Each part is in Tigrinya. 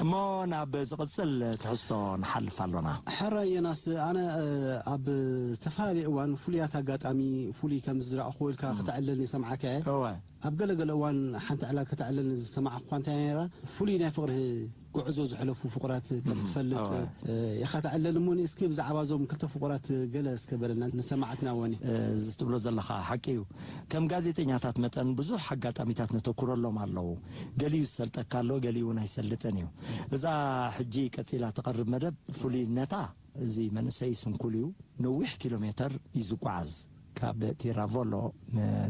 እሞ ናብ ዝቕጽል ትሕዝቶ ንሓልፍ ኣሎና። ሕራይ ዮናስ፣ ኣነ ኣብ ዝተፈላለየ እዋን ፍሉያት ኣጋጣሚ ፍሉይ ከም ዝረኣኹ ኢልካ ክትዕለኒ ሰምዓካ እየ። እወ። ኣብ ገለገለ እዋን ሓንቲ ዕላል ከተዕለኒ ዝሰማዕኳ እንታይ ነይራ? ፍሉይ ናይ ፍቕሪ ጉዕዞ ዝሕለፉ ፍቑራት ከም ትፈልጥ ኢኻ ተዕለኒ። እሞኒ እስኪ ብዛዕባ እዞም ክልተ ፍቑራት ገለ እስከ በለና ንሰማዕትና ወኒ። እዚ ትብሎ ዘለኻ ሓቂ እዩ። ከም ጋዜጠኛታት መጠን ብዙሕ ኣጋጣሚታት ነተኩረሎም ኣለዉ። ገሊኡ ዝሰልጠካ ኣሎ፣ ገሊኡ እውን ኣይሰልጥን እዩ። እዛ ሕጂ ቀጺላ ትቐርብ መደብ ፍሉይነታ፣ እዚ መንእሰይ ስንኩል እዩ። ነዊሕ ኪሎ ሜተር እዩ ዝጓዓዝ። ካብ ቲራቮሎ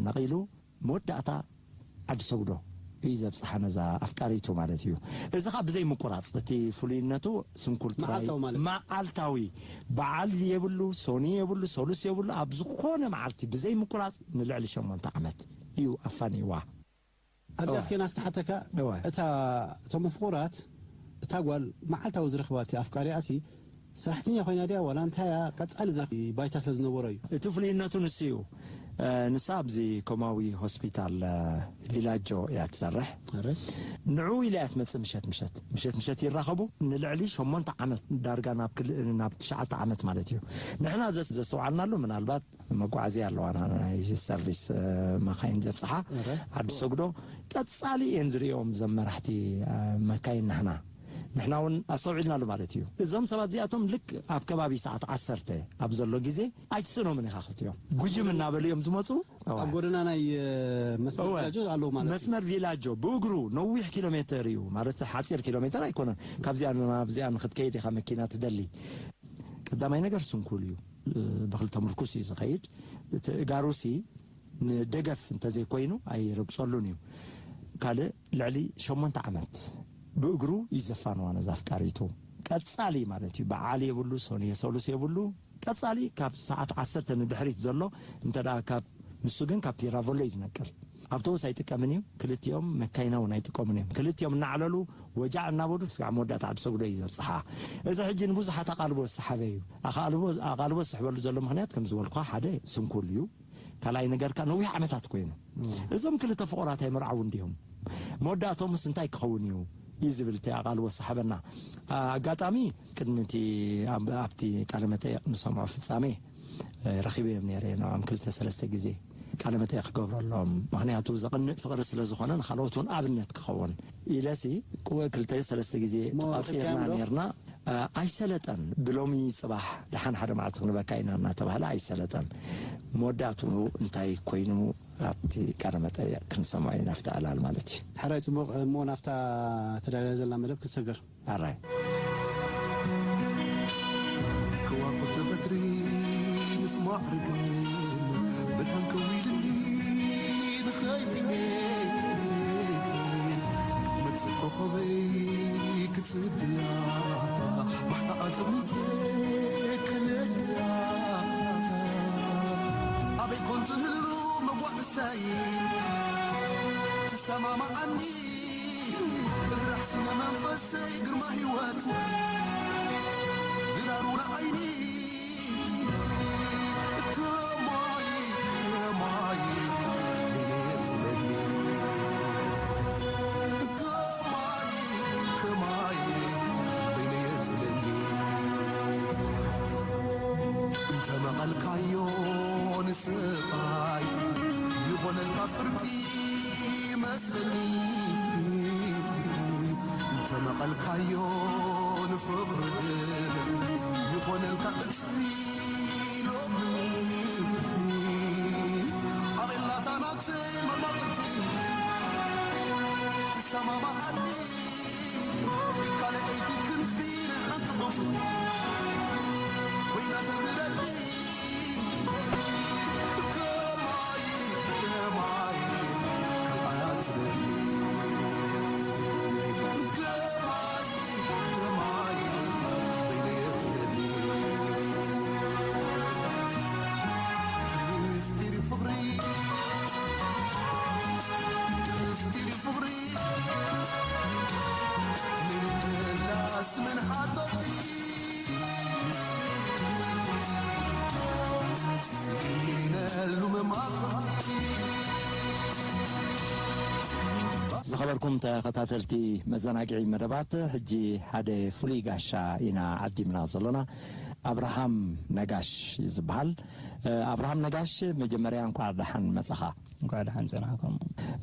ነቒሉ መወዳእታ ዓዲ ሰጉዶ እዩ ዘብጽሓ ነዛ ኣፍቃሪቱ ማለት እዩ። እዚ ኸኣ ብዘይ ምቁራጽ፣ እቲ ፍሉይነቱ ስንኩል ጥራይ። መዓልታዊ ማለት እዩ። መዓልታዊ፣ በዓል የብሉ፣ ሶኒ የብሉ፣ ሰሉስ የብሉ፣ ኣብ ዝኾነ መዓልቲ ብዘይ ምቁራጽ ንልዕሊ ሸሞንተ ዓመት እዩ ኣፋንይዋ። ኣብዚኣ እወ። እስከ ናስተሓተካ፣ እወ። እታ፣ እቶም ፍቑራት፣ እታ ጓል መዓልታዊ ዝረኽባ እቲ ኣፍቃሪኣሲ ሰራሕተኛ ኮይና ድያ ዋላ እንታይ እያ? ቀጻሊ ዝረኽብ ባይታ ስለ ዝነበሮ እዩ። እቲ ፍሉይነቱ ንሱ እዩ። እ፣ ንሳ ኣብዚ ኮማዊ ሆስፒታል፣ እ፣ ቪላጆ እያ ትሰርሕ። ኣረ። ንዕኡ ኢላ እያ ትመጽእ ምሸት ምሸት። ምሸት ምሸት ይራኸቡ። ንልዕሊ ሸሞንተ ዓመት፣ ዳርጋ ናብ ክል-፣ ናብ ትሽዓተ ዓመት ማለት እዩ። ንሕና ዘስ-፣ ዘስተውዓልናሉ ምናልባት መጓዓዝያ ኣለዋና፣ ናይ ሰርቪስ፣ እ፣ መኻይን ዘብጽሓ ኣረ። ዓዲ ሰጉዶ። ቀጻሊ እየን ዝርእዮም ዘም መራሕቲ፣ እ፣ መካይን ንሕና። ንሕና እውን ኣስተውዒልናሉ ማለት እዩ። እዞም ሰባት እዚኣቶም ልክ ኣብ ከባቢ ሰዓት ዓሰርተ ኣብ ዘሎ ግዜ ኣይትስእኖምን ኢኻ ክትዮም። ጉጅም እናበሉ እዮም ዝመፁ። እወ። ኣብ ጎደና ናይ፣ እ፣ መስመር እወ። ቪላጆ ኣለዉ ማለት እዩ። መስመር ቪላጆ ብእግሩ ነዊሕ ኪሎ ሜተር እዩ ማለት፣ ሓፂር ኪሎ ሜተር ኣይኮነን። ካብዚኣ ናብዚኣ ንክትከይድ ኢኻ መኪና ትደሊ። ቀዳማይ ነገር ስንኩል እዩ። እ፣ ብክልተ ምርኩስ እዩ ዝኸይድ። እቲ እጋሩሲ ንደገፍ እንተዘይኮይኑ ኣይረግጸሉን እዩ። ካልእ ልዕሊ ሸሞንተ ዓመት ብእግሩ እዩ ዘፋንዋ ነዛ ኣፍቃሪቱ። ቀጻሊ ማለት እዩ። በዓል የብሉ፣ ሶኒ የሰሉስ የብሉ። ቀጻሊ ካብ ሰዓት ዓሰርተ ንድሕሪት ዘሎ እንተ ደኣ ካብ ንሱ ግን ካብ ቲራቮሎ እዩ ዝነቅል። ኣውቶቡስ ኣይጥቀምን እዩ። ክልቲኦም መካይና እውን ኣይጥቀሙን እዮም። ክልቲኦም እናዕለሉ ወጃዕ እናበሉ ስጋዕ መወዳእታ ዓዲ ሰጉዶ እዩ ዘብጽሓ። እዚ ሕጂ ንብዙሓት ኣቓልቦ ዝሰሓበ እዩ። ኣቓልቦ፣ ኣቓልቦ ዝስሕበሉ ዘሎ ምኽንያት ከም ዝበልኳ ሓደ ስንኩል እዩ። ካልኣይ ነገርካ ነዊሕ ዓመታት ኮይኑ። እዞም ክልተ ፍቑራት ኣይመርዓውን ድዮም? መወዳእቶምስ እንታይ ክኸውን እዩ? እዩ ዝብል እቲ ኣቓልቦ ዝሰሓበና። ኣ-፣ ኣጋጣሚ ቅድሚ እቲ ኣብ-፣ ኣብቲ ቃለ መጠየቕ ንሰምዖ ፍጻሜ፣ እ፣ ረኺበዮም ነይረ ንዕኦም ክልተ ሰለስተ ግዜ ቃለ መጠየቕ ክገብረሎም። ምኽንያቱ ዘቕንእ ፍቕሪ ስለ ዝኾነ ንኻልኦት እውን ኣብነት ክኸውን ኢለሲ ክልተ ሰለስተ ግዜ እሞ ተቓጺርና ረኺብካዮም ዶ? ነይርና። እ፣ ኣይሰለጠን። ብሎሚ ጽባሕ ደሓን ሓደ መዓልቲ ክንበካ ኢና እናተባህለ ኣይሰለጠን። መወዳእትኡ እንታይ ኮይኑ ኣብቲ ቃለ መጠየቕ ክንሰምዖ ኢና፣ ኣብቲ ዕላል ማለት እዩ። ሕራይ ጽቡቕ፣ እሞ ናብታ ተዳልያ ዘላ መደብ ክንሰገር። ኣራይ። ከዋኽብቲ ቀትሪ ምስ ማዕርገን ብርሃን ከዊልኒ ንኸይድ መጽእ ኮኸበይ ክጽብያ ባሕታ ኣጠሚተ ከነያ ኣበይ ኮን ትህሉ መጓዕሰይ ትሰማማዓኒ ራሕሲ ንመንፈሰይ ግርማ ህይወት ድራሩ ንዓይኒ ከማይ ከማይ በይነየ ትብለኒ ከማይ ከማይ በይነየ ትብለኒ እንተመቐልካዮ ንስኻይ ይኾነልካ ፍርቂ መስለኒ እንተመቐልካዮ ንፍቕሪ ድል ይኾነልካ እጽፊ ሎሚ ኣበላታ ናተይ መማቕርቲ ትሰማማዓኒ ካልኣይቲ ክንፊ ንሓንቲ ዑፍ ኮይና ተብለኒ ዝኸበርኩም ተኸታተልቲ መዘናግዒ መደባት፣ ሕጂ ሓደ ፍሉይ ጋሻ ኢና ዓዲምና ዘሎና። ኣብርሃም ነጋሽ እዩ ዝበሃል። እ፣ ኣብርሃም ነጋሽ፣ መጀመርያ እንኳዕ ደሓን መጻኻ። እንኳዕ ደሓን ጸናሕኩም።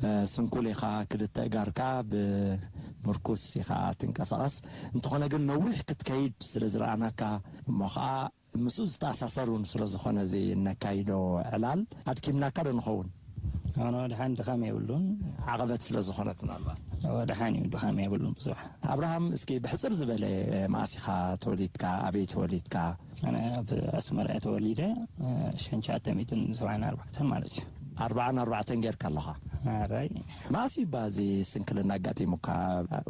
እ፣ ስንኩል ኢኻ፣ ክልተ እጋርካ ብምርኩስ ኢኻ ትንቀሳቐስ። እንተኾነ ግን ነዊሕ ክትከይድ ስለ ዝረኣናካ፣ እሞ ኸኣ ምስኡ ዝተኣሳሰር እውን ስለ ዝኾነ እዚ እነካይዶ ዕላል፣ ኣድኪምናካ ዶ ንኸውን? ኣነ ድሓን ድኻም የብሉን። ዓቐበት ስለ ዝኾነት ምናልባት። እወ፣ ድሓን እዩ፣ ድኻም የብሉን ብዙሕ። ኣብርሃም፣ እስኪ ብሕጽር ዝበለ፣ እ፣ መኣስ ኢኻ ተወሊድካ? ኣበይ ተወሊድካ? ኣነ ኣብ ኣስመራ እየ ተወሊደ፣ እ፣ ሸንሻተ ሚእትን ሰብዓን ኣርባዕተን ማለት እዩ። ኣርባዓን ኣርባዕተን ጌርካ ኣለኻ። ኣራይ። መኣስ እዩ እባ እዚ ስንክልና ኣጋጢሙካ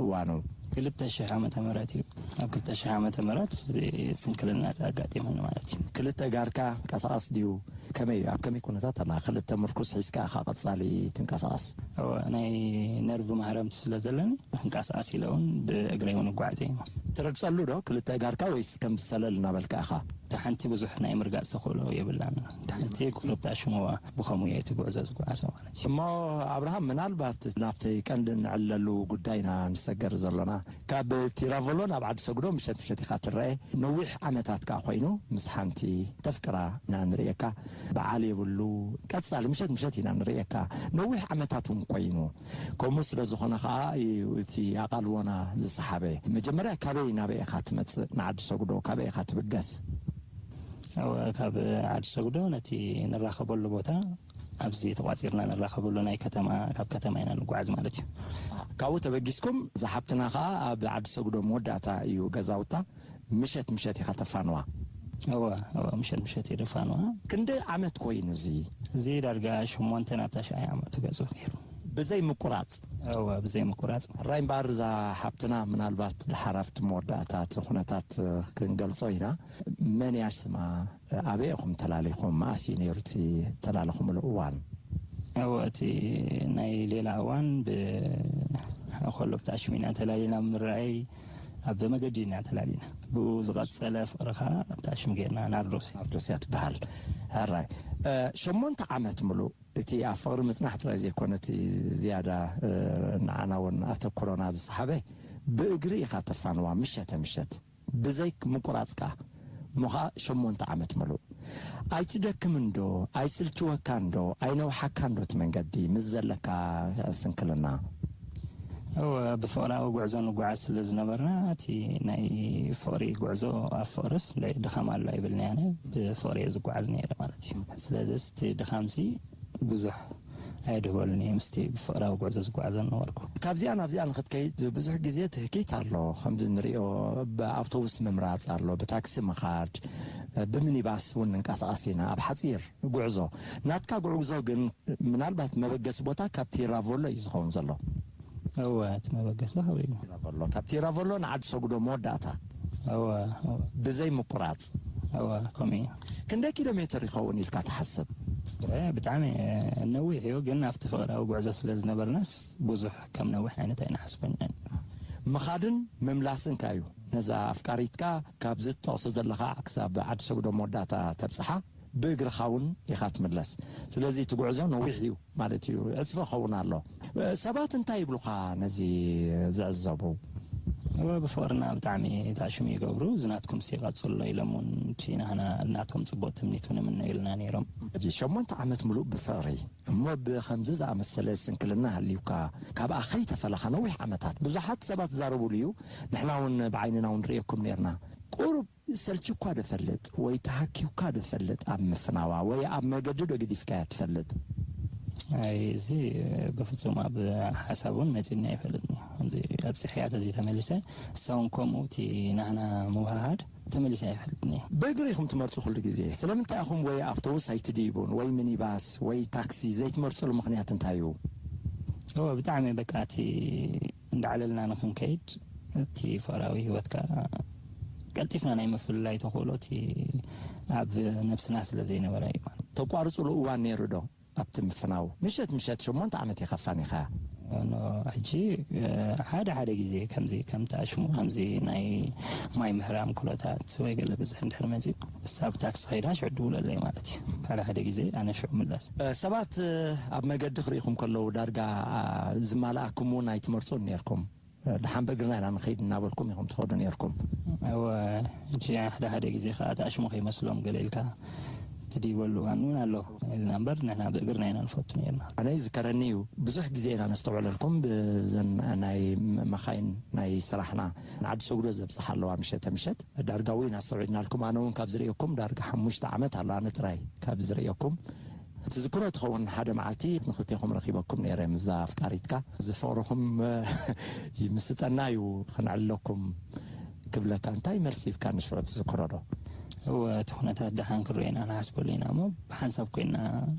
እዋኑ? ክልተ ሽሕ ዓመተ ምህረት እዩ። ኣብ ክልተ ሽሕ ዓመተ ምህረት እዚ ስንክልና ኣጋጢሙኒ ማለት እዩ። ክልተ ጋርካ ቀሳቐስ ድዩ? ከመይ እዩ? ኣብ ከመይ ኩነታት ኣላ? ክልተ ምርኩስ ሒዝካ ኢኻ ቀጻሊ ትንቀሳቐስ? እወ፣ ናይ ነርቭ ማህረምቲ ስለ ዘለኒ፣ ክንቀሳቐስ ኢለ እውን ብእግረይ እውን እጓዓዝ እየ። ትረግጸሉ ዶ ክልተ ጋርካ ወይስ ከም ዝሰለል እናበልካ ኢኻ? እታ ሓንቲ ብዙሕ ናይ ምርጋጽ ተኽእሎ የብላን። እታ ሓንቲ ክፍሎፕታ ሽሞዋ ብኸምኡ እየ እቲ ጉዕዞ ዝጓዓዞ ማለት እዩ። እሞ ኣብርሃም፣ ምናልባት ናብቲ ቀንዲ እንዕለሉ ጉዳይና ንሰገር ዘሎና፣ ካብ ቲራቮሎ ናብ ዓዲ ሰጉዶ ምሸት ምሸት ኢኻ ትረአ። ነዊሕ ዓመታት ከኣ ኮይኑ ምስ ሓንቲ ተፍቅራ ኢና ንርእየካ። በዓል የብሉ፣ ቀጻሊ ምሸት ምሸት ኢና ንርእየካ። ነዊሕ ዓመታት እውን ኮይኑ፣ ከምኡ ስለ ዝኾነ ኸኣ እዩ እቲ ኣቓልቦና ዝሰሓበ። መጀመርያ ካበይ ናበይ ኢኻ ትመጽእ ንዓዲ ሰጉዶ? ካበይ ኢኻ ትብገስ? እወ፣ ካብ ዓዲ ሰጉዶ ነቲ ንራኸበሉ ቦታ፣ ኣብዚ ተቋጺርና ንራኸበሉ ናይ ከተማ፣ ካብ ከተማ ኢና ንጓዓዝ ማለት እዩ። ካብኡ ተበጊስኩም፣ እዛ ሓብትና ኸኣ ኣብ ዓዲ ሰጉዶ መወዳእታ እዩ ገዛውታ። ምሸት ምሸት ኢኻ ተፋንዋ? እወ፣ እወ፣ ምሸት ምሸት እየ ደፋንዋ። ክንደይ ዓመት ኮይኑ እዚ? እዚ ዳርጋ ሸሞንተ ናብ ታሽዓይ ዓመቱ ገጹ ነይሩ። ብዘይ ምቁራጽ? እወ፣ ብዘይ ምቁራጽ። ሕራይ እምበኣር፣ እዛ ሓብትና ምናልባት ድሓር ኣብቲ መወዳእታ እቲ ኩነታት ክንገልጾ ኢና። መን እያ ስማ? ኣበይ ኢኹም ተላሊኹም? መኣስ እዩ ነይሩ እቲ ተላልኹምሉ እዋን? እወ፣ እቲ ናይ ሌላ እዋን ብ-፣ ከሎ ብታሽም ኢና ተላሊና፣ ምርኣይ ኣብ መገዲ ኢና ተላሊና። ብኡ ዝቐጸለ ፍቕሪ ኸኣ ታሽም ጌርና፣ ናርዶስ። ናርዶስ እያ ትበሃል። ሕራይ፣ እ፣ ሸሞንተ ዓመት ምሉእ እቲ ኣብ ፍቕሪ ምጽናሕ ጥራይ ዘይኮነ፣ እቲ ዝያዳ፣ እ፣ ንዓና እውን ኣተኩሮና ዝሰሓበ፣ ብእግሪ ኢኻ ተፋንዋ ምሸተ ምሸት። ብዘይ ምቁራጽ ከኣ፣ እሞ ኸኣ ሸሞንተ ዓመት መሉእ። ኣይትደክምን ዶ? ኣይስልችወካን ዶ? ኣይነውሓካን ዶ እቲ መንገዲ ምስ ዘለካ ስንክልና? እወ፣ ብፍቕራዊ ጉዕዞ ንጓዓዝ ስለ ዝነበርና፣ እቲ ናይ ፍቕሪ ጉዕዞ፣ ኣብ ፍቕርስ ድኻም ኣሎ ኣይብልን እየ ኣነ። ብፍቕሪ እየ ዝጓዓዝ ነይረ ማለት እዩ። ስለዚ እቲ ድኻምሲ ብዙሕ ኣየድህበሉን እየ ምስቲ ብፍቕራዊ ጉዕዞ ዝጓዓዞ ነበርኩ። ካብዚኣ ናብዚኣ ንኽትከይድ ብዙሕ ግዜ ትህኪት ኣሎ። ከምዚ ንሪኦ፣ ብኣውቶቡስ ምምራጽ ኣሎ፣ ብታክሲ ምኻድ፣ ብሚኒባስ እውን ንንቀሳቐስ ኢና። ኣብ ሓጺር ጉዕዞ፣ ናትካ ጉዕዞ ግን ምናልባት መበገሲ ቦታ ካብ ቲራቮሎ እዩ ዝኸውን ዘሎ። እወ፣ እቲ መበገሲ ካብኡ እዩ። ቲራቮሎ፣ ካብ ቲራቮሎ ንዓዲ ሰጉዶ መወዳእታ። እወ፣ እወ። ብዘይ ምቁራጽ። እወ፣ ከምኡ እዩ። ክንደይ ኪሎ ሜትር ይኸውን ኢልካ ትሓስብ? እ፣ ብጣዕሚ፣ እ፣ ነዊሕ እዩ፣ ግን ኣብቲ ፍቕራዊ ጉዕዞ ስለ ዝነበርናስ ብዙሕ ከም ነዊሕ ዓይነት ኣይንሓስቦን ኢና። ምኻድን ምምላስን ከ እዩ። ነዛ ኣፍቃሪትካ ካብዚ ትጠቕሶ ዘለኻ ክሳብ ዓዲ ሰጉዶ መወዳእታ ተብጽሓ፣ ብእግርኻ እውን ኢኻ ትምለስ። ስለዚ እቲ ጉዕዞ ነዊሕ እዩ ማለት እዩ፣ ዕጽፊ ክኸውን ኣሎ። ሰባት እንታይ ይብሉኻ ነዚ ዝዕዘቡ? እወ፣ ብፍቕርና ብጣዕሚ ታሽም ይገብሩ። እዚ ናትኩም ሲ ቀጽሎ ኢሎም እውን፣ እቲ ናህና ናቶም ጽቡቕ ትምኒት እውን እምነ ኢልና ነይሮም። ሕጂ ሸሞንተ ዓመት ምሉእ ብፍቕሪ፣ እሞ ብኸምዚ ዝኣመሰለ ስንክልና ሃልዩካ፣ ካብኣ ከይተፈለኻ ነዊሕ ዓመታት፣ ብዙሓት ሰባት ዝዛረቡሉ እዩ። ንሕና እውን ብዓይንና እውን ንርእየኩም ነይርና። ቁሩብ ሰልችኳ ዶ ፈልጥ ወይ ተሃኪውካ ዶ ፈልጥ ኣብ ምፍናዋ ወይ ኣብ መገዲ ዶ ገዲፍካያ ትፈልጥ? ኣይ፣ እዚ ብፍጹም ኣብ ሓሳብ እውን መጺእኒ ኣይፈልጥን እዩ። ከምዚ ኣብጺሐያ ተዘይተመሊሰ፣ እሳ እውን ከምኡ እቲ ናህና ምውሃሃድ ተመሊሰ ኣይፈልጥን እዩ። ብእግሪ ኢኹም ትመርጹ ኩሉ ግዜ። ስለምንታይ ኢኹም ወይ ኣውቶቡስ ኣይትድይቡን ወይ ሚኒባስ ወይ ታክሲ ዘይትመርጹሉ ምኽንያት እንታይ እዩ? እወ፣ ብጣዕሚ በቃ እቲ እንዳዕለልና ንኽንከይድ፣ እቲ ፍቕራዊ ህይወትካ ቀልጢፍና ናይ ምፍልላይ ተኽእሎ እቲ ኣብ ነብስና ስለ ዘይነበረ እዩ ማለት። ተቋርጽሉ እዋን ነይሩ ዶ ኣብቲ ምፍናው? ምሸት ምሸት ሸሞንተ ዓመት ኢኻ ኣፋኒኻያ። ሕጂ ሓደ ሓደ ግዜ ከምዚ ከምቲ ኣሽሙ ከምዚ ናይ ማይ ምህራም ኩነታት ወይ ገለ ብዝሕ እንድሕር መፂኡ፣ እሳ ብታክሲ ከይዳ ሽዑ ድውለለይ ማለት እዩ። ሓደ ሓደ ግዜ ኣነ ሽዑ ምለስ። ሰባት ኣብ መገዲ ክርእኹም ከለዉ ዳርጋ ዝማልኣኩም እውን ኣይትመርፁን ነርኩም። ደሓን ብእግርና ኢና ንኸይድ እናበልኩም ኢኹም ትኸዱ ነርኩም። እወ፣ ሕጂ ሓደ ሓደ ግዜ ከዓ እቲ ኣሽሙ ከይመስሎም ገለ ኢልካ ትድይበሉ እዋን እውን ኣሎ። ኢልና እምበር ንሕና ብእግርና ኢና ንፈቱ ነርና። ኣነ ይዝከረኒ እዩ፣ ብዙሕ ግዜ ኢና ነስተውዕለልኩም ብዘን ናይ መኻይን ናይ ስራሕና ንዓዲ ሰጉዶ ዘብፅሓ ኣለዋ ምሸተ ምሸት። ዳርጋ እውን ኣስተውዒልናልኩም። ኣነ እውን ካብ ዝርእየኩም ዳርጋ ሓሙሽተ ዓመት ኣሎ፣ ኣነ ጥራይ ካብ ዝርእየኩም። ትዝክሮ ትኸውን ሓደ መዓልቲ ንክልቴኹም ረኺበኩም ነይረ፣ ምስዛ ኣፍቃሪትካ። እዚ ፍቕርኹም ይምስጠና እዩ፣ ክንዕለኩም ክብለካ። እንታይ መልሲ ሂብካ ንሽዑ ትዝክሮ ዶ? እወ፣ እቲ ኩነታት ደሓን ክንሪኦ ኢና ንሓስበሉ ኢና እሞ ብሓንሳብ ኮይና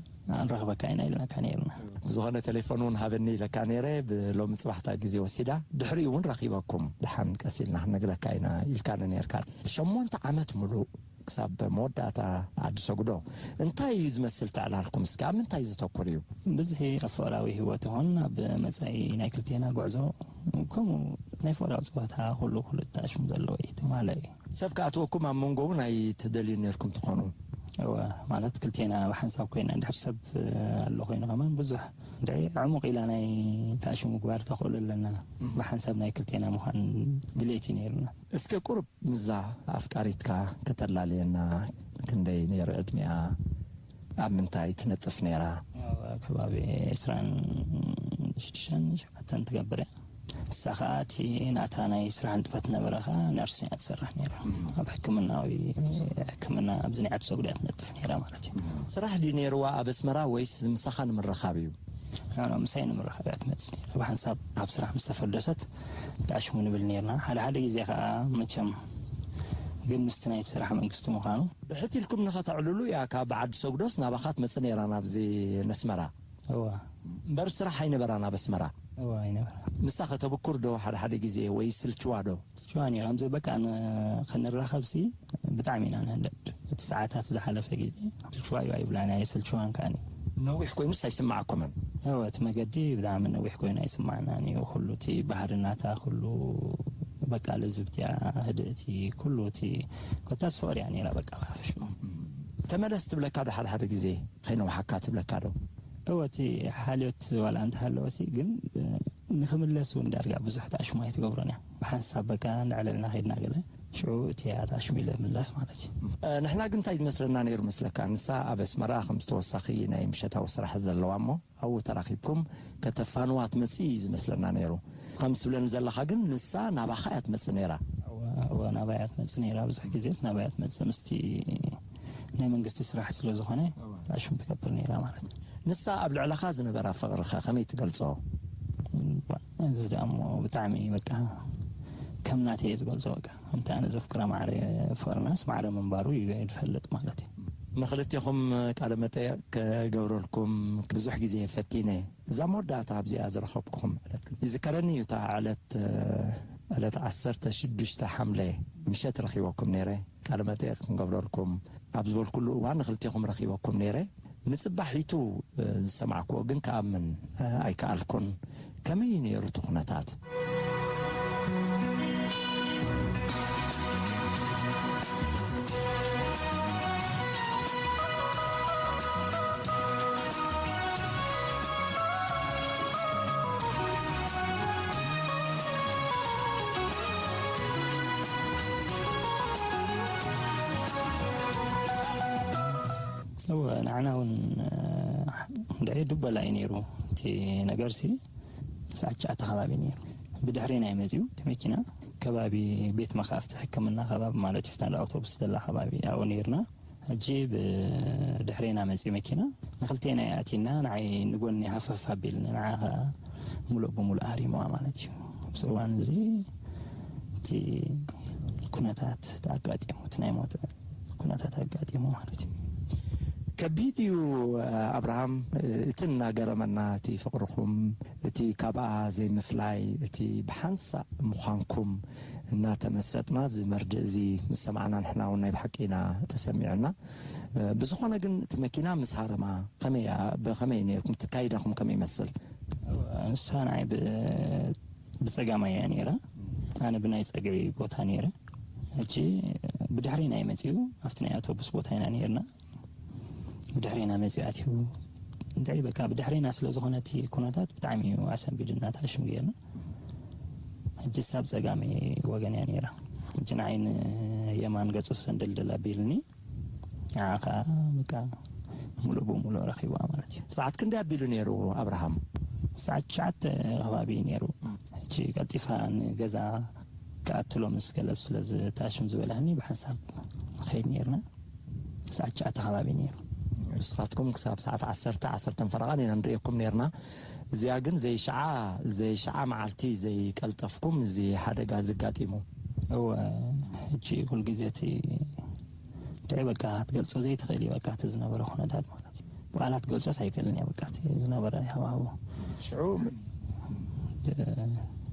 ንረኽበካ ኢና ኢልናካ ነይርና። ብዝኾነ ቴሌፎን እውን ሃበኒ ኢለካ ነይረ፣ ብሎሚ ፅባሕታ ግዜ ወሲዳ። ድሕሪኡ እውን ረኺበኩም ደሓን ቀስ ኢልና ክንነግረካ ኢና ኢልካኒ ነይርካ። ሸሞንተ ዓመት ሙሉእ ክሳብ መወዳእታ ዓዲ ሰጉዶ እንታይ እዩ ዝመስል ትዕላልኩም? እስከ ኣብ ምንታይ ዘተኩር እዩ? ብዝሒ ኣብ ፍቕራዊ ህይወት ይኹን ኣብ መጻኢ ናይ ክልቴና ጉዕዞ፣ ከምኡ ናይ ፍቕራዊ ጸወታ ኩሉ ክልተ ሽም ዘለዎ እዩ፣ ተማልአ እዩ። ሰብ ክኣትወኩም ኣብ መንጎ እውን ኣይትደልዩ ነርኩም ትኾኑ? እወ፣ ማለት ክልቴና ብሓንሳብ ኮይና እንድሕር ሰብ ኣሎ ኮይኑ ከማን ብዙሕ እንድዒ ዕሙቕ ኢላ ናይ ታእሽሙ ምግባር ተኽእሎ ኣለና። ብሓንሳብ ናይ ክልቴና ምዃን ድሌት እዩ ነይሩና። እስከ ቁሩብ ምስዛ ኣፍቃሪትካ ከተላልየና፣ ክንደይ ነይሩ ዕድሚኣ? ኣብ ምንታይ ትነጥፍ ነይራ? ኣብ ከባቢ ዕስራን ሽዱሽተን ሸውዓተን ትገብር እያ። ንሳ ኸዓ እቲ ናታ ናይ ስራሕ ንጥፈት ነበረ ኸዓ ነርስ እያ ትሰርሕ ነይራ። ኣብ ሕክምናዊ ሕክምና ኣብዚ ናይ ዓዲ ሰጉድ እያ ትነጥፍ ነይራ ማለት እዩ። ስራሕ ድዩ ነይርዋ ኣብ ኣስመራ ወይስ ምሳኻ ንምርኻብ እዩ? ኖ፣ ኖ፣ ምሳይ ንምርኻብ እያ ትመጽእ ነይራ። ብሓንሳብ ኣብ ስራሕ ምስ ተፈደሰት ዳሽሙ ንብል ነይርና። ሓደ ሓደ ግዜ ኸዓ መቸም ግን ምስቲ ናይቲ ስራሕ መንግስቲ ምዃኑ። ብሕት ኢልኩም ንኸተዕልሉ እያ ካብ ዓዲ ሰጉዶስ ናባኻ ትመጽእ ነይራ ናብዚ ነስመራ? እዋ። እምበር ስራሕ ኣይነበራን ኣብ ኣስመራ? እዋ፣ ኣይነበራን። ንሳ ከተብኩር ዶ ሓደ ሓደ ግዜ ወይ ስልችዋ ዶ? ስልችዋ ነይራ። ከምዚ በቃ ን-፣ ክንራኸብሲ ብጣዕሚ ኢና ንህንደድ። እቲ ሰዓታት ዝሓለፈ ግዜ ስልችዋ እዩ ኣይብላን፣ ኣይስልችዋን ከኣኒ። ነዊሕ ኮይኑስ ኣይስማዓኩምን? እወ፣ እቲ መገዲ ብጣዕሚ ነዊሕ ኮይኑ ኣይስማዕናን እዩ። ኩሉ እቲ ባህሪ ናታ፣ ኩሉ በቃ ልዝብቲያ፣ ህድእቲ፣ ኩሉ እቲ ኮታስ ፍቕሪ እያ ነይራ በቃ ብሓፈሽኡ። ተመለስ ትብለካ ዶ ሓደ ሓደ ግዜ? ከይነውሓካ ትብለካ ዶ? እወ፣ እቲ ሓልዮት ዋላ እንተሃለወሲ ግን፣ እ፣ ንኽምለስ እውን ዳርጋ ብዙሕ ተኣሽሞ ኣይትገብሮን እያ። ብሓንሳብ በቃ ንዕለልና ከይድና ገለ ሽዑ እቲ ኣታሽሙ ኢለ ምለስ ማለት እዩ። እ፣ ንሕና ግን እንታይ ዝመስለና ነይሩ መስለካ? ንሳ ኣብ ኣስመራ ከም ተወሳኺ ናይ ምሸታዊ ስራሕ ዘለዋ እሞ ኣብኡ ተራኺብኩም ከተፋንዋ ትመጽእ እዩ ዝመስለና ነይሩ። ከም ትብለኒ ዘለኻ ግን ንሳ ናባኻ እያ ትመጽእ ነይራ። እወ፣ እወ፣ ናባይ እያ ትመጽእ ነይራ። ብዙሕ ግዜስ ናባይ እያ ትመጽእ። ምስቲ ናይ መንግስቲ ስራሕ ስለ ዝኾነ እወ። ኣሽሙ ትገብር ነይራ ማለት እዩ። ንሳ ኣብ ልዕለኻ ዝነበራ ፍቕርኸ ከመይ ትገልጾ? ባ-፣ እዚ ደኣ እሞ ብጣዕሚ በቃ ከም ናተይ እየ ዝገልጾ። በቃ ከምቲ ኣነ ዘፍቅራ ማዕረ ፍቕርናስ ማዕረ ምንባሩ እዩ ዝፈልጥ ማለት እዩ። ንኽልቴኹም ቃለ መጠየቕ ክገብረልኩም ብዙሕ ግዜ ፈቲነ። እዛ መወዳእታ ኣብዚኣ ዝረኸብኩኹም ዕለት ይዝከረኒ እዩ። እታ ዕለት፣ ዕለት ዓሰርተ ሽዱሽተ ሓምለ ምሸት ረኺበኩም ነይረ። ቃለ መጠየቕ ክንገብረልኩም ኣብ ዝበልኩሉ እዋን ንኽልቴኹም ረኺበኩም ነይረ። ንጽባሒቱ ዝሰማዕክዎ ግን ክኣምን ኣይከኣልኩን። ከመይ እዩ ነይሩ እቲ ኩነታት? እወ፣ ንዓና እውን፣ እ፣ እንድዒ ዱበላ እዩ ነይሩ። እቲ ነገርሲ ሰዓት ትሽዓተ ከባቢ ነይሩ። ብድሕሬና እዩ መፂኡ እቲ መኪና። ከባቢ ቤት መኻፍቲ ሕክምና ከባቢ ማለት እዩ፣ ፍታን ኣውቶቡስ ዘላ ከባቢ ኣብኡ ነይርና። ሕጂ ብድሕሬና መፂኡ መኪና። ንኽልቴና እዩ ኣቲና፣ ንዓይ ንጎኒ ሃፈፍ ኣቢልኒ፣ ንዓ ኸዓ ሙሉእ ብሙሉእ ሃሪምዋ ማለት እዩ። ኣብዚ እዋን እዚ እቲ ኩነታት ኣጋጢሙ፣ እቲ ናይ ሞት ኩነታት ኣጋጢሙ ማለት እዩ። ከቢድ እዩ ኣብርሃም፣ እቲ እናገረመና፣ እቲ ፍቕርኹም፣ እቲ ካብኣ ዘይምፍላይ፣ እቲ ብሓንሳእ ምዃንኩም እናተመሰጥና፣ እዚ መርድእ እዚ ምስ ሰማዕና፣ ንሕና እውን ናይ ብሓቂ ኢና ተሰሚዑና። ብዝኾነ ግን፣ እቲ መኪና ምስ ሃረማ ከመይ እያ? ብኸመይ ነይርኩም? ትካይዳኹም ከመይ ይመስል? ንሳ ንዓይ ብ-፣ ብጸጋማይ እያ ነይራ። ኣነ ብናይ ጸግዒ ቦታ ነይረ። ሕጂ ብድሕሬና እዩ መጺኡ። ኣብቲ ናይ ኣውቶቡስ ቦታ ኢና ነይርና። ብድሕሬና መጺኡ ኣትዩ። እንታይ በቃ፣ ብድሕሬና ስለ ዝኾነ እቲ ኩነታት ብጣዕሚ እዩ ኣሰንቢድና፣ ተኣሽም ገይርና። ሕጂ ሳብ ጸጋሚ ወገን እያ ነይራ። ሕጂ ንዓይ ንየማን ገጹ ሰንደልደል ኣቢልኒ። ንዓ ከኣ በቃ፣ ሙሉእ ብሙሉእ ረኺብዋ ማለት እዩ። ሰዓት ክንደይ ኣቢሉ ነይሩ ኣብርሃም? ሰዓት ትሽዓተ ከባቢ እዩ ነይሩ። ሕጂ ቀልጢፋ ንገዛ ክኣትሎ ምስ ገለብ ስለ ዝተኣሽም ዝበላህኒ፣ ብሓንሳብ ንኸይድ ነይርና። ሰዓት ትሽዓተ ከባቢ ነይሩ። ንስኻትኩም ክሳብ ሰዓት ዓሰርተ፣ ዓሰርተ ፈረቓ ኢና ንርእየኩም ነይርና። እዚኣ ግን ዘይሽዓ፣ ዘይሽዓ መዓልቲ ዘይቀልጠፍኩም እዚ ሓደጋ ዘጋጢሙ። እወ፣ ሕጂ ኩሉ ግዜ እቲ እንታይ በቃ ክትገልጾ ዘይትኽእል እዩ፣ በቃ እቲ ዝነበረ ኩነታት ማለት እዩ። ብቓላት ገልጾስ ኣይክእልን እየ፣ በቃ እቲ ዝነበረ ሃዋህው። ሽዑ እ፣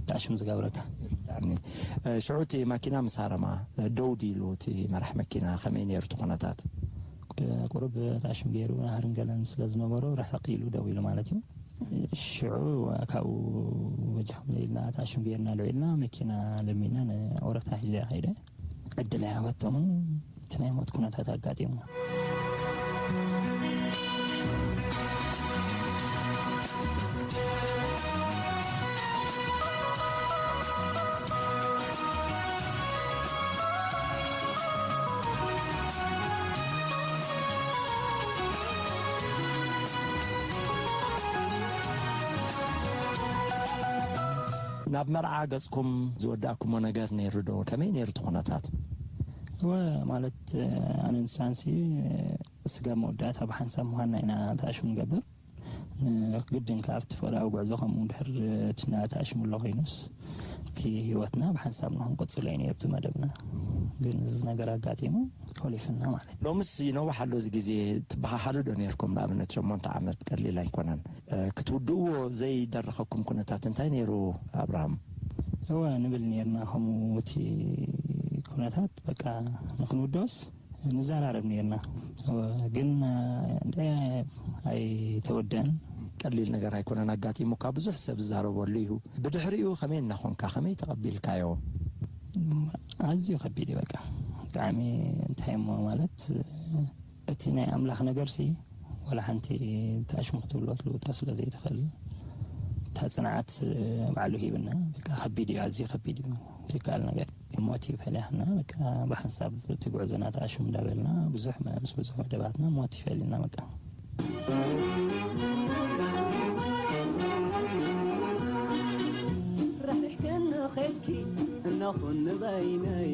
ተኣሽም ዝገብረካ። ይርዳእኒ። እ፣ ሽዑ እቲ ማኪና ምስ ሃረማ፣ እ፣ ደው ድዩ ኢሉ እቲ መራሕ መኪና፣ ከመይ ነይሩ እቲ ኩነታት? ቁ-፣ ቁሩብ ተኣሽም ገይሩ፣ ናህርን ገለን ስለ ዝነበሮ፣ ርሕቕ ኢሉ ደው ኢሉ ማለት እዩ። ሽዑ ካብኡ በጃኹም ኢልና ተኣሽም ገይርና ደው ኢልና፣ መኪና ለሚና ንኦረታ ሒዘ ከይደ። ዕድል ኣይሃበቶምን፣ እቲ ናይ ሞት ኩነታት ኣጋጢሙ። ናብ መርዓ ገጽኩም ዝወዳእኩሞ ነገር ነይሩ ዶ? ከመይ ነይሩ እቲ ኩነታት? እወ፣ ማለት፣ ኣነ ንሳንሲ ስጋብ መወዳእታ ብሓንሳብ ምዃንና ኢና ተኣሽሙ ንገብር። ን-፣ ግድን ከኣ ኣብቲ ፍቕራዊ ጉዕዞ ከምኡ ድሕር እቲ እናተኣሽሙ ኣሎ ኮይኑስ፣ እቲ ህይወትና ብሓንሳብ ንኽንቅጽሎ እዩ ነይሩ እቲ መደብና። ግን እዚ ነገር ኣጋጢሙ ኮሊፍና ማለት እዩ። ሎምስ ይነውሕ ኣሎ እዚ ግዜ፣ ትበሃሃሉ ዶ ነይርኩም? ንኣብነት ሸሞንተ ዓመት ቀሊል ኣይኮነን። እ፣ ክትውድእዎ ዘይደረኸኩም ኩነታት እንታይ ነይሩ ኣብርሃም? እወ፣ ንብል ነይርና ከምኡ፣ እቲ ኩነታት በቃ ንኽንውድኦስ ንዘራረብ ነይርና። እወ፣ ግን፣ እ፣ እንታይ ኣይተወደአን። ቀሊል ነገር ኣይኮነን ኣጋጢሙካ፣ ብዙሕ ሰብ ዝዛረበሉ እዩ። ብድሕሪኡ ከመይ እናኾንካ፣ ከመይ ተቐቢልካዮ? ኣዝዩ ከቢድ እዩ በቃ። ብጣዕሚ እንታይ እሞ ማለት፣ እቲ ናይ ኣምላኽ ነገርሲ፣ ዋላ ሓንቲ ተኣሽሙ ክትብሎ ትልውጦ ስለ ዘይትኽእል፣ እታ ጽንዓት ባዕሉ ሂብና። በቃ ከቢድ እዩ፣ ኣዝዩ ከቢድ እዩ። ዘይከኣል ነገር። ሞት እዩ ፈሊያና፣ በቃ ብሓንሳብ እቲ ጉዕዞና ተኣሽሙ እንዳበልና፣ ብዙሕ መ-፣ ምስ ብዙሕ መደባትና ሞት እዩ ፈሊና በቃ። ርሕሪሕክን ኸድኪ እነኹን ንበይነይ፣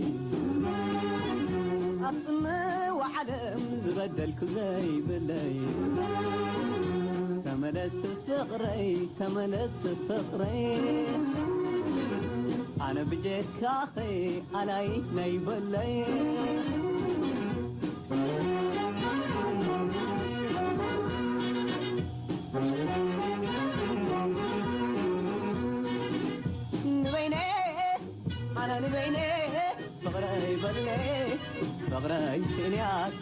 ኣብ ጽምዋ ዓለም ዝበደልኩ ዘይብለይ። ተመለስ ፍቕረይ፣ ተመለስ ፍቕረይ፣ ኣነ ብጀካኸ ኣላይ ናይ በለይ። ንበይነ፣ ኣነ ንበይነ፣ ፍቕረይ በሉኒ፣ ፍቕረይ ስእንያስ፣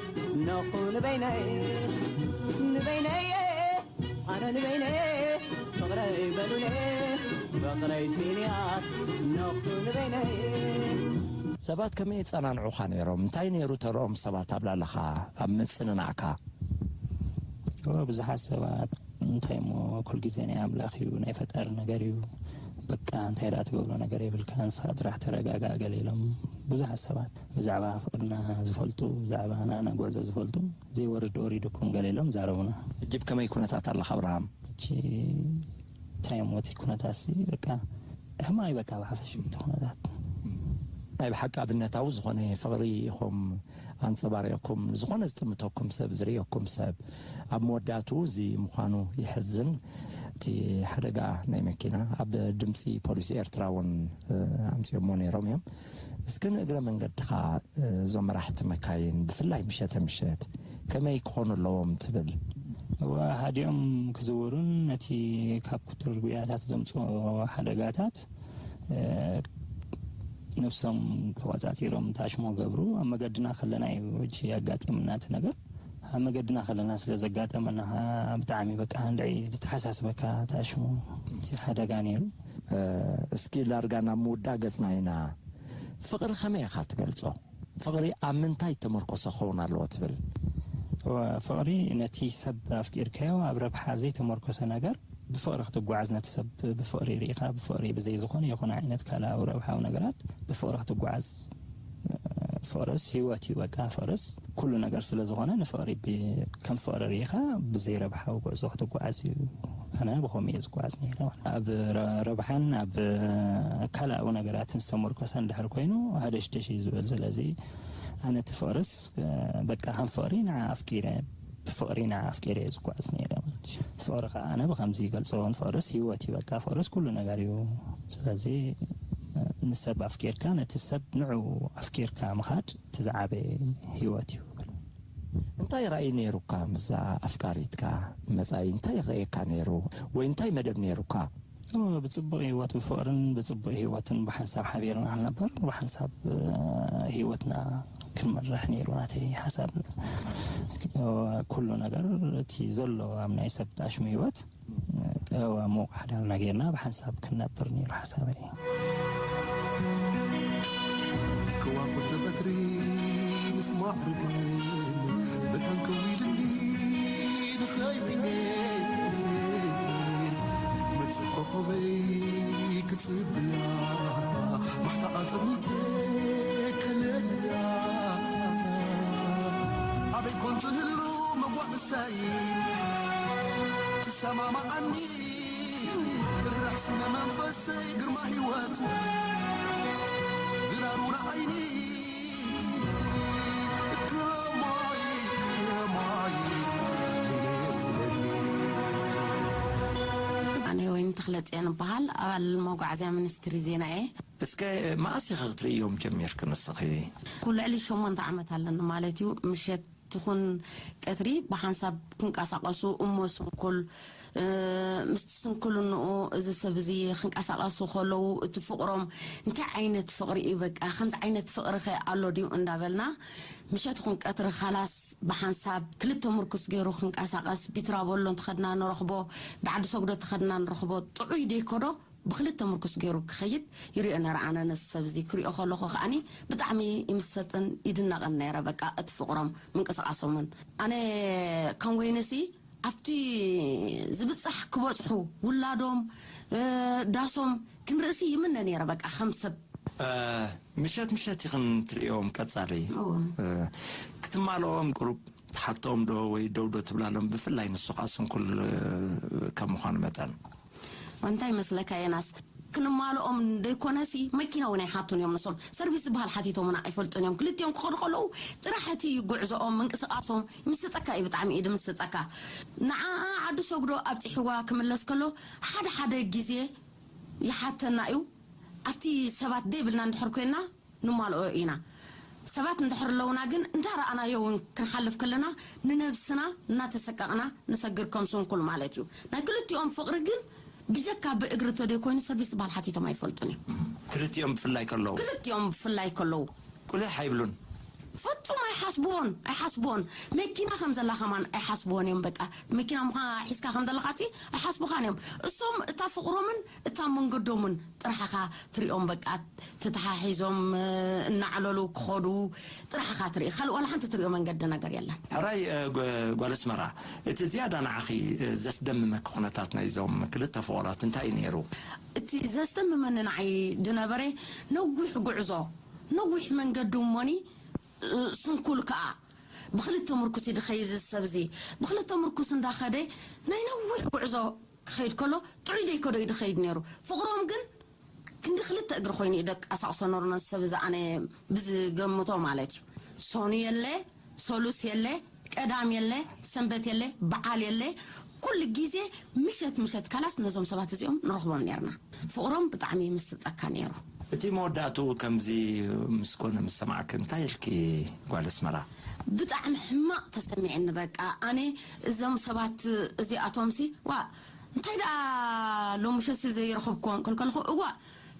ነኹ ንበይነይ። ንበይነይ፣ ኣነ ንበይነይ፣ ፍቕረይ በሉኒ፣ ፍቕረይ ስእንያስ፣ ነኹ ንበይነይ። ሰባት ከመይ የጸናንዑኻ ነይሮም? እንታይ ነይሩ ተረኦም ሰባት ኣብ ላዕልኻ፣ ኣብ ምጽንናዕካ? እወ፣ ብዙሓት ሰባት እንታይ እሞ፣ ኩሉ ግዜ ናይ ኣምላኽ እዩ፣ ናይ ፈጣሪ ነገር እዩ፣ በቃ እንታይ ደኣ ትገብሮ ነገር የብልካ፣ ንስኻ ጥራሕ ተረጋጋእ፣ ገለ ኢሎም ብዙሓት ሰባት ብዛዕባ ፍቕርና ዝፈልጡ፣ ብዛዕባ ናና ጉዕዞ ዝፈልጡ፣ ዘይወርድ ወሪዱኩም ገለ ኢሎም ዛረቡና። ሕጂ ብከመይ ኩነታት ኣለኻ ኣብርሃም? ሕጂ እንታይ እሞ እቲ ኩነታትሲ፣ በቃ ሕማቕ እዩ፣ በቃ ብሓፈሽኡ እቲ ኩነታት። ናይ ብሓቂ ኣብነታዊ ዝኾነ ፍቕሪ ኢኹም ኣንጸባሪቕኩም፣ ዝኾነ ዝጥምተኩም ሰብ፣ ዝርእየኩም ሰብ፣ ኣብ መወዳእትኡ እዚ ምዃኑ የሕዝን። እቲ ሓደጋ ናይ መኪና ኣብ ድምጺ ፖሊስ ኤርትራ እውን፣ እ፣ ኣምጺኦሞ ነይሮም እዮም። እስኪ ንእግረ መንገድኻ፣ እ፣ እዞም መራሕቲ መካይን፣ ብፍላይ ምሸተ ምሸት ከመይ ክኾኑ ኣለዎም ትብል? እወ፣ ሃዲኦም ክዝውሩን ነቲ ካብ ክቱር ጉያታት ዘምፅኦ ሓደጋታት ነብሶም ተቆፃፂሮም ታሽሞ ገብሩ። ኣብ መገድና ከለና እዩ እጂ ያጋጠመና እቲ ነገር። ኣብ መገድና ከለና ስለ ዘጋጠመና ብጣዕሚ በቃ እንድዒ ዝተሓሳስበካ ታሽሞ እቲ ሓደጋ ነይሩ። እስኪ ዳርጋ ናብ ምውዳእ ገፅና ኢና። ፍቕሪ ከመይ ኢኻ ትገልጾ? ፍቕሪ ኣብ ምንታይ ተመርኮሰ ክኸውን ኣለዎ ትብል? ፍቕሪ ነቲ ሰብ ኣፍቂርካዮ ኣብ ረብሓ ዘይተመርኮሰ ነገር ብፍቕሪ ክትጓዓዝ፣ ነቲ ሰብ ብፍቕሪ ርኢኻ፣ ብፍቕሪ ብዘይ ዝኾነ ይኹን ዓይነት ካልኣዊ ረብሓዊ ነገራት ብፍቕሪ ክትጓዓዝ። ፍቕርስ ህይወት እዩ። በቃ ፍቕርስ ኩሉ ነገር ስለ ዝኾነ ንፍቕሪ ከም ፍቕሪ ርኢኻ ብዘይ ረብሓዊ ጉዕዞ ክትጓዓዝ እዩ። ኣነ ብኸምኡ እየ ዝጓዓዝ ነይረ። ኣብ ረብሓን ኣብ ካልኣዊ ነገራትን ዝተመርኮሰ እንድሕር ኮይኑ ሃደሽደሽ እዩ ዝብል። ስለዚ ኣነ እቲ ፍቕርስ በቃ ከም ፍቕሪ ንዓ ኣፍቂረ፣ ብፍቕሪ ንዓ ኣፍቂረ እየ ዝጓዓዝ ነይረ ማለት እዩ። ፍቕሪ ከዓ ኣነ ብኸምዚ ይገልፆ። ፍቕርስ ህይወት እዩ። በቃ ፍቕርስ ኩሉ ነገር እዩ። ስለዚ ንሰብ ኣፍቂርካ፣ ነቲ ሰብ ንዑ ኣፍቂርካ ምኻድ እቲ ዝዓበየ ህይወት እዩ። እንታይ ራእይ ነይሩካ? ምዛ ኣፍቃሪትካ መጻኢ እንታይ ይረእየካ ነይሩ? ወይ እንታይ መደብ ነይሩካ? ብፅቡቅ ህይወት፣ ብፍቅርን ብፅቡቅ ህይወትን ብሓንሳብ ሓቢርና ክንነበር፣ ብሓንሳብ ህይወትና ክንመርሕ ነይሩ ናተይ ሓሳብ። ኩሉ ነገር እቲ ዘሎ ኣብ ናይ ሰብ ጣሽሚ ህይወት ቀዋሙ ሓዳርና ጌርና ብሓንሳብ ክንነብር ነይሩ ሓሳበይ። ከዋኽብቲ ቀትሪ ምስ ማዕርገን ብርሃን ከዊልኒ ንኸይብኔ መጽእ ኮኸበይ ክጽብያ ማሕታ ኣጠሚተ ከለልያ ኣበይ ኮን ትህሉ መጓዕሰይ ትሰማማዓኒ ራሕሲ ንመንፈሰይ ግርማ ህይወት ድራሩ ንዓይኒ ከማይ ከማይ ኣነ ወይን ተኽለፅዮን እበሃል። ኣባል መጓዓዝያ ሚኒስትሪ ዜና እየ። እስከ መኣስ ኢኻ ክትርእዮም ጀሚርክ ንስኺ? ኩ ልዕሊ ሸሞንተ ዓመት ኣለኒ ማለት እዩ። ምሸት ትኹን ቀትሪ ብሓንሳብ ክንቀሳቐሱ እሞ ስንኩል ምስቲ ስንኩልንኡ እዚ ሰብ እዚ ክንቀሳቐሱ ከለዉ እቲ ፍቕሮም እንታይ ዓይነት ፍቕሪ እዩ፣ በቃ ከምዚ ዓይነት ፍቕሪ ኸ ኣሎ ድዩ እንዳበልና ምሸት ኹን ቀትሪ ኻላስ ብሓንሳብ ክልተ ምርኩስ ገይሩ ክንቀሳቐስ፣ ቢትራቦሎ እንተኸድና ንረኽቦ፣ ብዓዲ ሰጉዶ እንተኸድና ንረኽቦ ጥዑይ ደይኮዶ ብክልተ ምርኩስ ገይሩ ክኸይድ ይሪኦ ነረ። ኣነ ነዚ ሰብ እዚ ክሪኦ ከለኹ ከዓኒ ብጣዕሚ ይምሰጥን ይድነቕን ነረ። በቃ እቲ ፍቕሮም ምንቅስቓሶምን ኣነ ከም ወይነሲ ኣብቲ ዝብጻሕ ክበጽሑ ውላዶም ዳሶም ክንርእሲ ይምነ ነረ። በቃ ከም ሰብ ምሸት ምሸት ኢኽን ትርእዮም ቀጻሊ ክትማልኦም ቁሩብ ትሓቶም ዶ ወይ ደው ዶ ትብላሎም? ብፍላይ ንሱ ከዓ ስንኩል ከም ምዃኑ መጠን እንታይ መስለካ የናስ ክንማልኦም ደይኮነሲ መኪና እውን ኣይሓቱን እዮም። ንሶም ሰርቪስ ዝበሃል ሓቲቶምና ኣይፈልጡን እዮም። ክልቲኦም ክኸዱ ከለዉ ጥራሕ እቲ ጉዕዞኦም ምንቅስቃሶም ይምስጠካ እዩ፣ ብጣዕሚ እዩ ድምስጠካ። ንዓ ዓዲ ሰጉዶ ኣብፂሕዋ ክምለስ ከሎ ሓደ ሓደ ግዜ ይሓተና እዩ። ኣብቲ ሰባት ደይብልና እንድሕር ኮይንና ንማልኦ ኢና። ሰባት እንድሕር ኣለውና ግን እንዳረኣናዮ እውን ክንሓልፍ ከለና ንነብስና እናተሰቀቕና ንሰግር ከም ስንኩል ማለት እዩ። ናይ ክልቲኦም ፍቕሪ ግን ብጀካ ብእግሪ ተደይ ኮይኑ ሰርቪስ ዝበሃል ሓቲቶም ኣይፈልጡን እዮም። ክልቲኦም ብፍላይ ከለዉ ክልቲኦም ብፍላይ ከለዉ ቁልሕ ኣይብሉን። ፈጹም ኣይሓስብዎን ኣይሓስብዎን። መኪና ከም ዘላ ከማን ኣይሓስብዎን እዮም። በቃ መኪና ምዃ ሒዝካ ከም ዘለኻሲ ኣይሓስቡኻን እዮም። እሶም እታ ፍቕሮምን እታ መንገዶምን ጥራሕኻ ትሪኦም በቃ ትተሓሒዞም እናዕለሉ ክኸዱ ጥራሕኻ ትርኢ። ካልእ ዋላ ሓንቲ ትሪኦ መንገዲ ነገር የለን። ሕራይ ጓል ኣስመራ፣ እቲ ዝያዳ ንዓኺ ዘስደምመኪ ኩነታት ናይዞም ክልተ ፍቑራት እንታይ እዩ ነይሩ? እቲ ዘስደምመኒ ንዓይ ድነበረ ነዊሕ ጉዕዞ ነዊሕ መንገዲ እሞኒ ስንኩል ከኣ ብክልተ ምርኩስ እዩ ድኸይድ እዚ ሰብ እዚ። ብክልተ ምርኩስ እንዳኸደ ናይ ነዊሕ ጉዕዞ ክኸይድ ከሎ ጥዑይ ደይከዶ እዩ ድኸይድ ነይሩ። ፍቕሮም ግን ክንዲ ክልተ እግሪ ኮይኑ እዩ ደቃሳቕሶ ነሩ ነዚ ሰብ እዚ ኣነ ብዝገምቶ ማለት እዩ። ሶኑ የለ፣ ሶሉስ የለ፣ ቀዳም የለ፣ ሰንበት የለ፣ በዓል የለ፣ ኩሉ ግዜ ምሸት ምሸት ካላስ ነዞም ሰባት እዚኦም ንረኽቦም ነርና። ፍቕሮም ብጣዕሚ ይምስጠካ ነይሩ። እቲ መወዳእትኡ ከምዚ ምስ ኮነ ምስ ሰማዕኪ እንታይ ኢልኪ ጓል ኣስመራ? ብጣዕሚ ሕማቕ ተሰሚዕኒ። በቃ ኣነ እዞም ሰባት እዚኣቶምሲ ዋ እንታይ ደኣ ሎምሸሲ ዘይረኸብክዎ እንከልከልኹ እዋ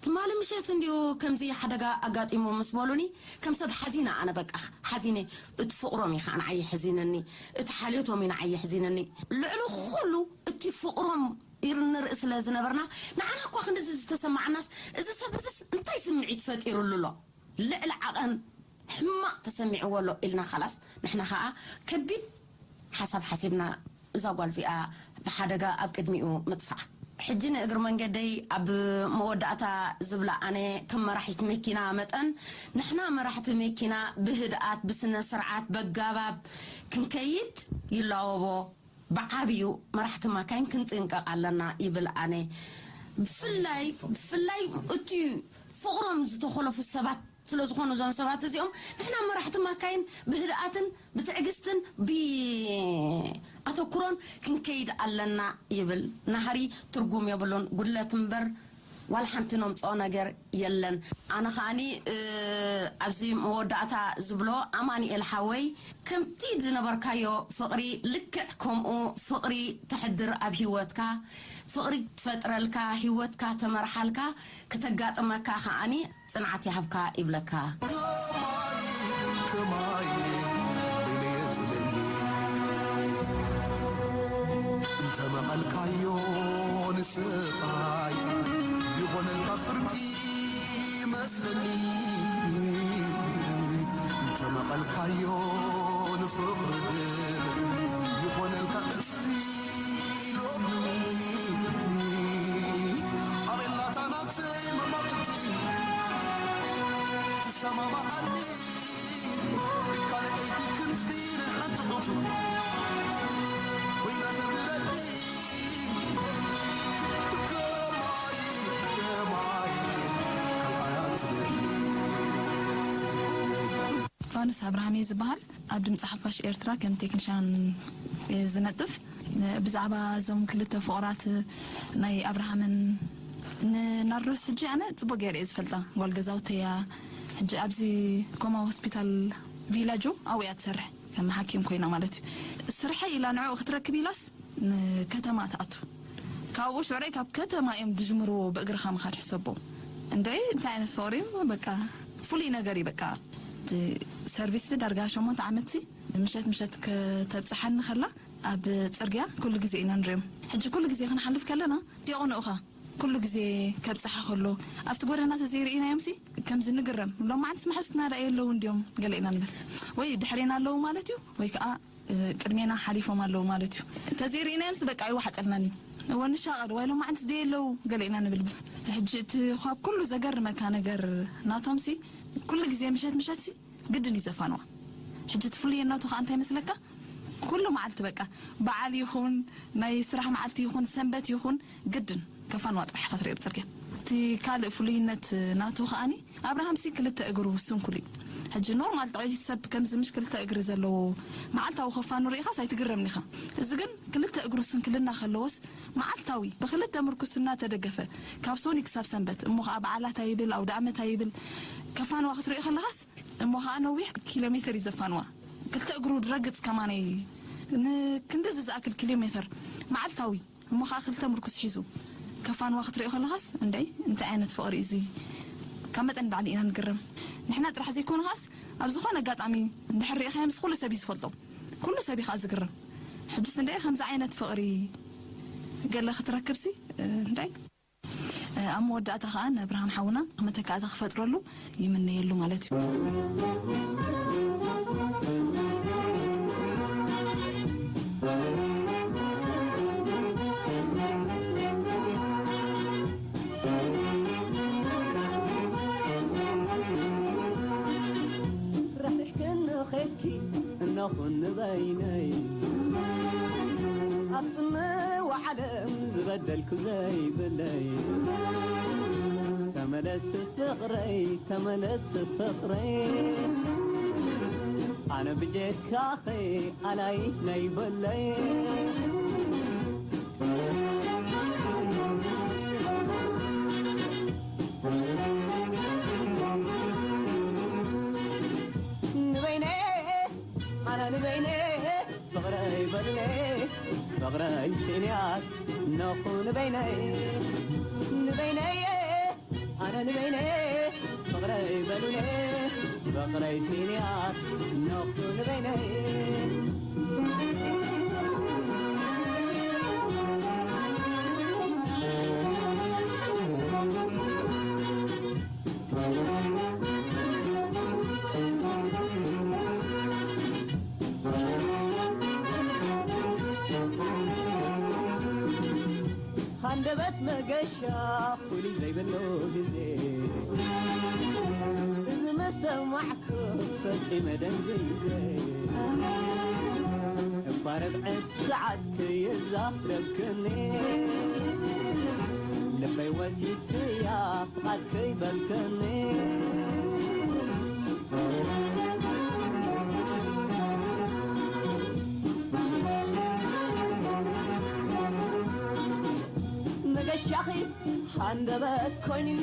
ትማሊ ምሸት እንዲኡ ከምዚ ሓደጋ ኣጋጢሙ ምስ በሉኒ ከም ሰብ ሓዚነ። ኣነ በቃ ሓዚነ። እቲ ፍቕሮም እዩ ከዓ ንዓይ የሕዚነኒ፣ እቲ ሓልዮቶም እዩ ንዓይ የሕዚነኒ። ልዕሊ ኩሉ እቲ ፍቕሮም ንርኢ ስለ ዝነበርና ንዓና እኳ ክንድዚ ዝተሰማዓናስ እዚ ሰብ እዝስ እንታይ ስምዒት ፈጢሩሉ ኣሎ? ልዕሊ ዓቐን ሕማቕ ተሰሚዕዎ ኣሎ ኢልና። ካላስ ንሕና ከዓ ከቢድ ሓሳብ ሓሲብና እዛ ጓል እዚኣ ብሓደጋ ኣብ ቅድሚኡ ምጥፋኣ። ሕጂ ንእግሪ መንገደይ ኣብ መወዳእታ ዝብላ ኣነ ከም መራሒት መኪና መጠን ንሕና መራሕቲ መኪና ብህድኣት ብስነ ስርዓት በጋባብ ክንከይድ ይላወቦ። ብዓብዩ መራሕቲ ማካይን ክንጥንቀቕ ኣለና ይብል ኣነ። ብፍላይ ብፍላይ እቲ ፍቕሮም ዝተኾለፉ ሰባት ስለ ዝኾኑ እዞም ሰባት እዚኦም ንሕና መራሕቲ ማካይን ብህድኣትን ብትዕግስትን ብኣተኩሮን ክንከይድ ኣለና ይብል። ናህሪ ትርጉም የብሉን፣ ጉድለት እምበር ዋላ ሓንቲ ነምፅኦ ነገር የለን። ኣነ ከዓኒ ኣብዚ መወዳእታ ዝብሎ ኣማኒኤል ሓወይ ከምቲ ዝነበርካዮ ፍቕሪ ልክዕ ከምኡ ፍቕሪ ተሕድር ኣብ ሂወትካ ፍቕሪ ትፈጥረልካ ሂወትካ ተመርሓልካ ክተጋጥመካ ከዓኒ ጽንዓት ይሃብካ ይብለካ። ከማይ ከማይ በይነየ ትብለኒ እንተመቐልካዮ ንስኻይ ይኾነልካ ፍርቂ መስለኒ እንተመቐልካዮ ንፍቕሪ ድል ይኾነልካ ፋኑስ ኣብርሃም እየ ዝበሃል። ኣብ ድምፂ ሓፋሽ ኤርትራ ከም ቴክኒሻን እየ ዝነጥፍ። ብዛዕባ እዞም ክልተ ፍቑራት ናይ ኣብርሃምን ንናርዶስ ሕጂ ኣነ ጽቡቕ ገይረ እየ ዝፈልጣ። ጓል ገዛውተይ እያ። ሕጂ ኣብዚ ኮማ ሆስፒታል ቪላጆ ኣብኡ እያ ትሰርሕ። ከም ሓኪም ኮይና ማለት እዩ። ስርሐይ ኢላ ንዕኡ ክትረክብ ኢላስ ንከተማ ትኣቱ። ካብኡ ሽዑረይ ካብ ከተማ እዮም ድጅምርዎ ብእግርኻ ምኻድ ሕሰቦ። እንድዒ እንታይ ዓይነት ፍቕሪ እዩ በቃ ፍሉይ ነገር እዩ በቃ። እቲ ሰርቪስ ዳርጋ ሸሞንተ ዓመት ሲ ምሸት ምሸት ከተብፅሓኒ ከላ ኣብ ፅርግያ ኩሉ ግዜ ኢና ንሪኦም። ሕጂ ኩሉ ግዜ ክንሓልፍ ከለና ዲቑንኡኻ ኩሉ ግዜ ከብፅሓ ከሎ ኣብቲ ጎደና ተዘይርኢናዮም ሲ ከምዚ ንግረም። ሎም መዓንትስ መሓዙትና ደኣ የለውን ድዮም ገለ ኢና ንብል። ወይ ድሕሬና ኣለዉ ማለት እዩ ወይ ከዓ ቅድሜና ሓሊፎም ኣለዉ ማለት እዩ። ተዘይርኢናዮም ሲ በቃ ኣይወሓጠልናን እዩ። እወ ንሻቐል ዋይ ሎም መዓንትስ ደየ ኣለዉ ገለ ኢና ንብል። ሕጂ እቲ ካብ ኩሉ ዘገርመካ ነገር ናቶም ሲ ኩሉ ግዜ ምሸት ምሸት ሲ ግድን እዩ ዘፋንዋ። ሕጂ እቲ ፍሉይነቱ ከዓ እንታይ መስለካ? ኩሉ መዓልቲ በቃ በዓል ይኹን ናይ ስራሕ መዓልቲ ይኹን ሰንበት ይኹን ግድን ከፋንዋ ጥራሕ ኢኻ ትሪኦ ብፅርግያ። እቲ ካልእ ፍሉይነት ናቱ ከዓኒ ኣብርሃምሲ ክልተ እግሩ ስንኩል እዩ። ሕጂ ኖርማል ጥዕይቲ ሰብ ከምዚ ምሽ ክልተ እግሪ ዘለዎ መዓልታዊ ከፋኑ ርኢኻስ ኣይትግረምን ኢኻ። እዚ ግን ክልተ እግሩ ስንክልና ከለዎስ መዓልታዊ ብክልተ ምርኩስ እናተደገፈ ካብ ሶኒ ክሳብ ሰንበት እሞ ከዓ በዓላት ኣይብል ኣውደ ኣመት ኣይብል ከፋንዋ ክትሪኦ ከለኻስ እሞ ኸዓ ነዊሕ ኪሎ ሜተር እዩ ዘፋንዋ። ክልተ እግሩ ድረግጽ ከማነይ ንክንድዚ ዝኣክል ኪሎ ሜተር መዓልታዊ እሞ ኸዓ ክልተ ምርኩስ ሒዙ ከፋንዋ ክትሪኦ ከለኻስ እንደይ እንታይ ዓይነት ፍቕሪ እዩ እዚ ካብ መጠን ንላዕሊ ኢና ንግረም። ንሕና ጥራሕ ዘይኮነ ኸዓስ ኣብ ዝኾነ ኣጋጣሚ እንድሕር ርኢኻዮ ምስ ኩሉ ሰብ እዩ ዝፈልጦ። ኩሉ ሰብ እዩ ኸዓ ዝግረም። ሕጅስ እንደይ ከምዚ ዓይነት ፍቕሪ ገለ ክትረክብሲ እንደይ ኣብ መወዳእታ ከዓ ንኣብርሃም ሓውና መተካእታ ክፈጥረሉ ይምነየሉ ማለት እዩ። ርሕርሕክኒ ኸድኪ እነኹ ንበይነይ ኣብ ጽምዋ ዓለም ዝበደልኩ ዘይብለይ ተመለስ ፍቕረይ ተመለስ ፍቕረይ ኣነ ብጀካኸ ኣላይ ናይ በለይ ፍቕረይ ሲንያስ ነኹ ንበይነይ፣ ንበይነይ፣ ኣነ ንበይነይ፣ ፍቕረይ በሉኒ፣ ፍቕረይ ሲንያስ ነኹ ንበይነይ። ሃንደበት መገሻ ፍሉይ ዘይብሉ ግዜ፣ እዚ ምስ ሰማዕኩ ፈጺመ ደንዚዘ። እባ ርብዒ ሰዓት ከየዛረብክኒ፣ ልበይ ወሲድክያ ፍቓድ ከይበልክኒ። መገሻኺ ሃንደበት ኮይኑኒ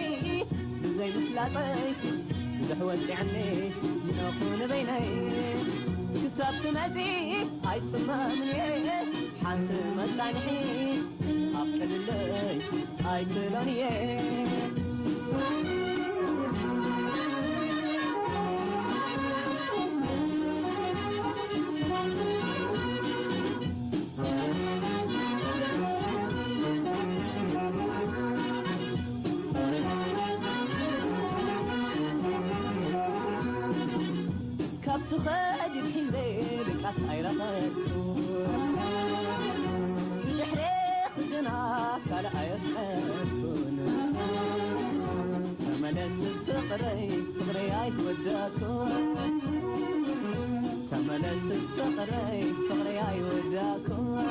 ብዘይምፍላጠይ፣ ብዙሕ ወጺዐኒ ነኹ ንበይነይ። ክሳብ ትመጺ ኣይጽመምን እየ፣ ሓንቲ መጻንሒ ኣፍቅድለይ ኣይክእሎን እየ። ካብ ትኸድ ሒዘ ድቃስ ኣይረኸብኩ፣ ብድሕሬኺ ግና ካልእ ኣየፍቀድኩን። ተመለስ ፍቕረይ፣ ፍቕረይ ኣይወዳእኩን። ተመለስ ፍቕረይ፣ ፍቕረይ ኣይወዳእኩን።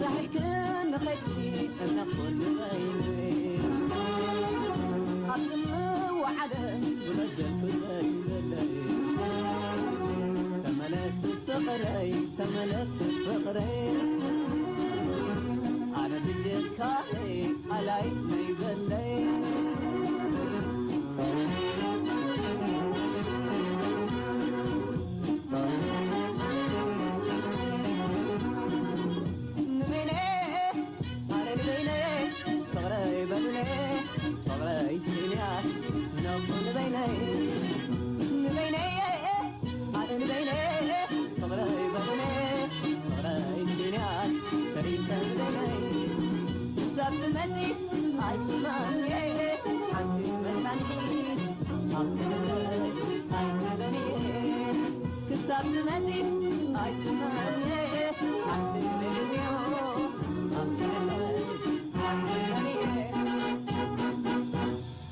ራሕክን ንኸይድ እናኾን ንበይነይ፣ ኣብ ዝምወዓደ ዝበደልኩ ዘይብለይ። ተመለስ ፍቕረይ፣ ተመለስ ፍቕረይ፣ ኣነ ብጀካይ ኣላይ ነይበለይ። ንበይነይ፣ ኣረ ንበይነይ፣ ፍቕረይ በሉኒ፣ ፍቕረይ ሲንያስ ነኹ ንበይነይ። ንበይነይ፣ ኣረ ንበይነይ፣ ፍቕረይ በሉኒ፣ ፍቕረይ ሲንያስ ተሪፈ ንበይነይ። ክሳብ ትመጺ ኣይጽመም እየ፣ ሓንቲ መድሓኒት ኣብ ክንደይ